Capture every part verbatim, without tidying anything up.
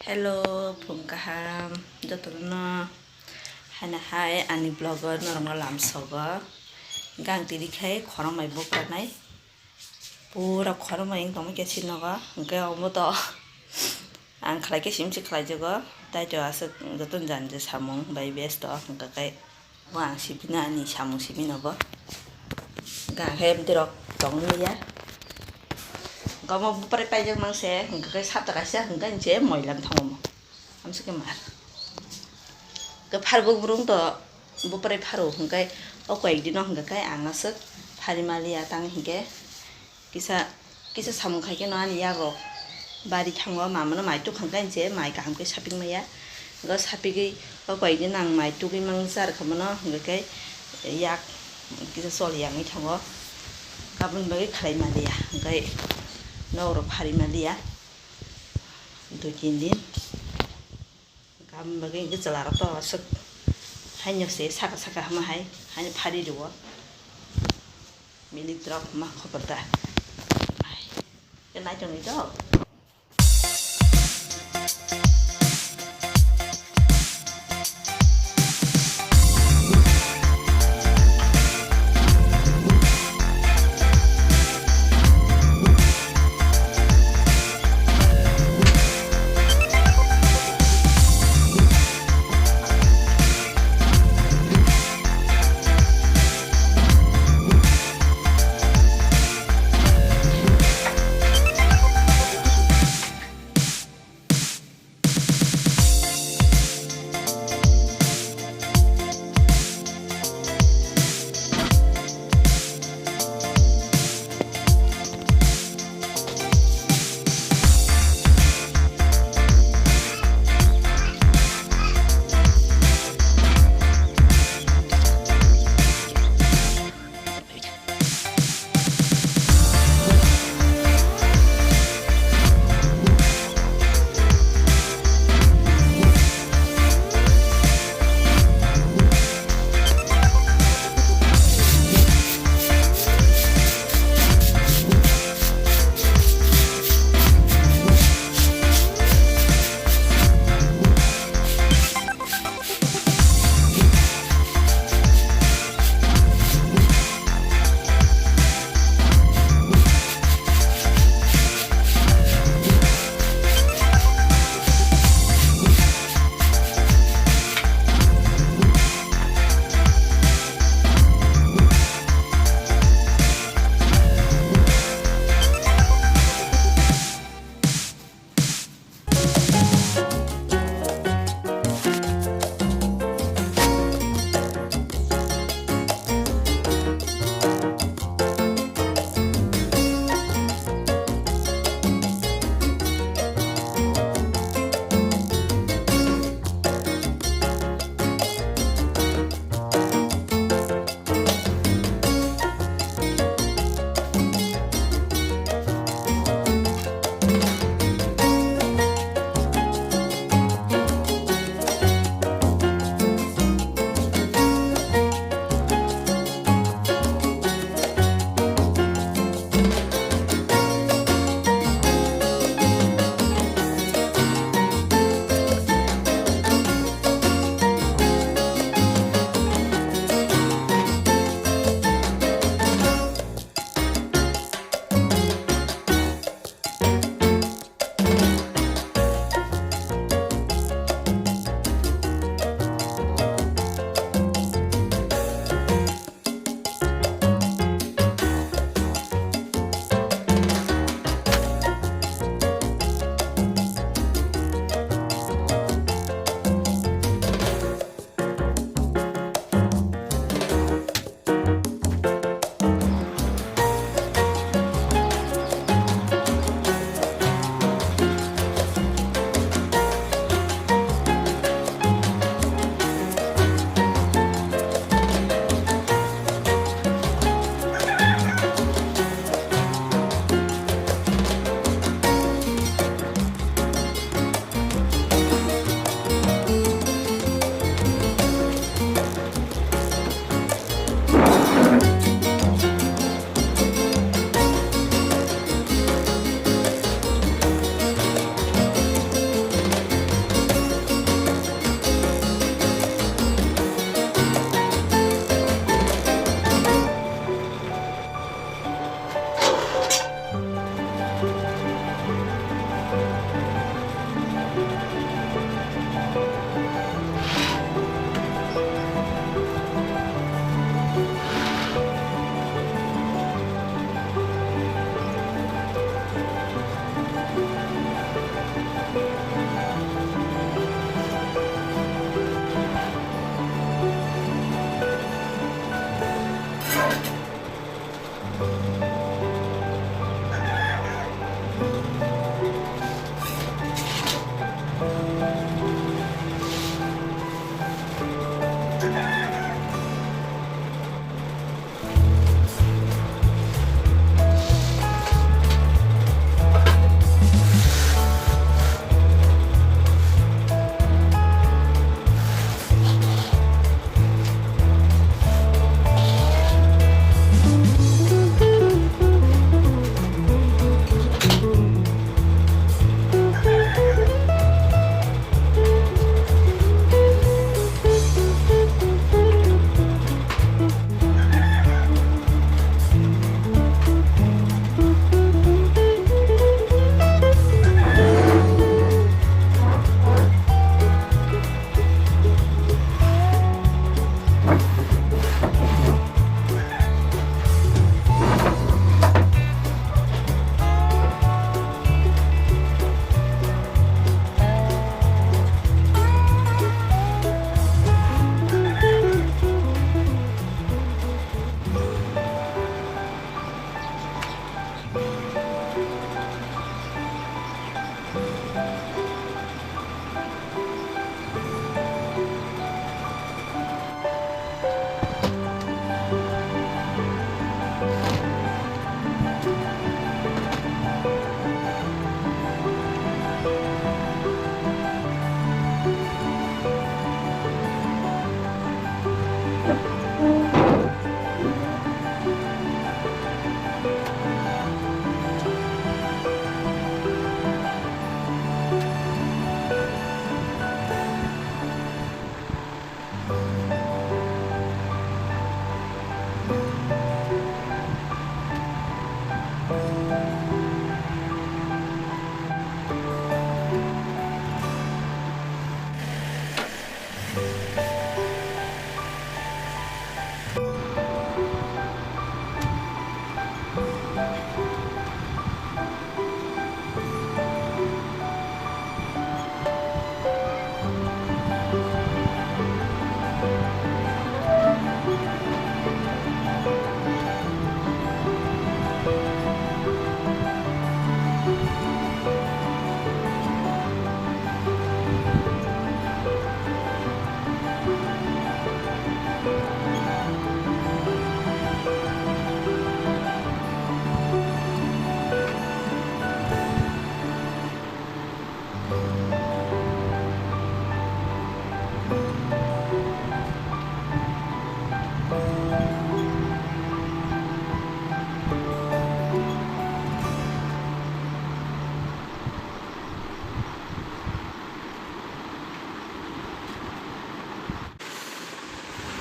Hello, phung kaham jotono. Haina hai ani vlog o norokno lamsogo. Gang tini khai khorang bai bukranai. Pura khorang bai wng tongma khe sinogo. Hwnkhe omo to ang khlai khe simsi khlaijago. Tai to aswk jotono jani je samung bai besto hwnkhe kai. Bo ang sibina ani samung sibina bo. Hwnkhe ang khe bwtwi rok tongwi ya. Hwnkhe omo bupre paijak mang se, hwnkhe khe sapta kaisa hwnkhe ang se moila wng thango omo. Amswk khe mar. Hwnkhe pharbuk brung to bupre pharo hwnkhe o koyek dino hwnkhe khe ang aswk phari maliya tang hwnkhe. Kisa, kisa samung khai khe no ani yak rok bari thango, mama no mai tuk kha khe, mai kaham khe sapik maya. Go sapigwi o koi din ang mai tugwi mang char kha mano, hwnkhe yak kisa chol yangwi thango. Aboni bagwi khlai maliya, hwnkhe nok rok phari maliya dui tin din. Kam bagwi hwnkhe chwla rok to aswk haino se saka saka hama hai, haino phari rwo. Milik drop ma khobor da. Ai. Ke nai tong ni to.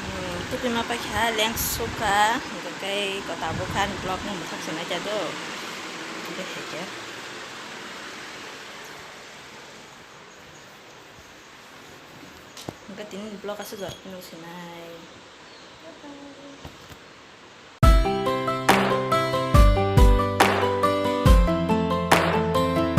Hmm, tubui ma paikha leng sukha, hwnkhe kota bwkha ni vlog no mwthak se naikha do. Hwnkhe tini vlog aswk jora phano sinai.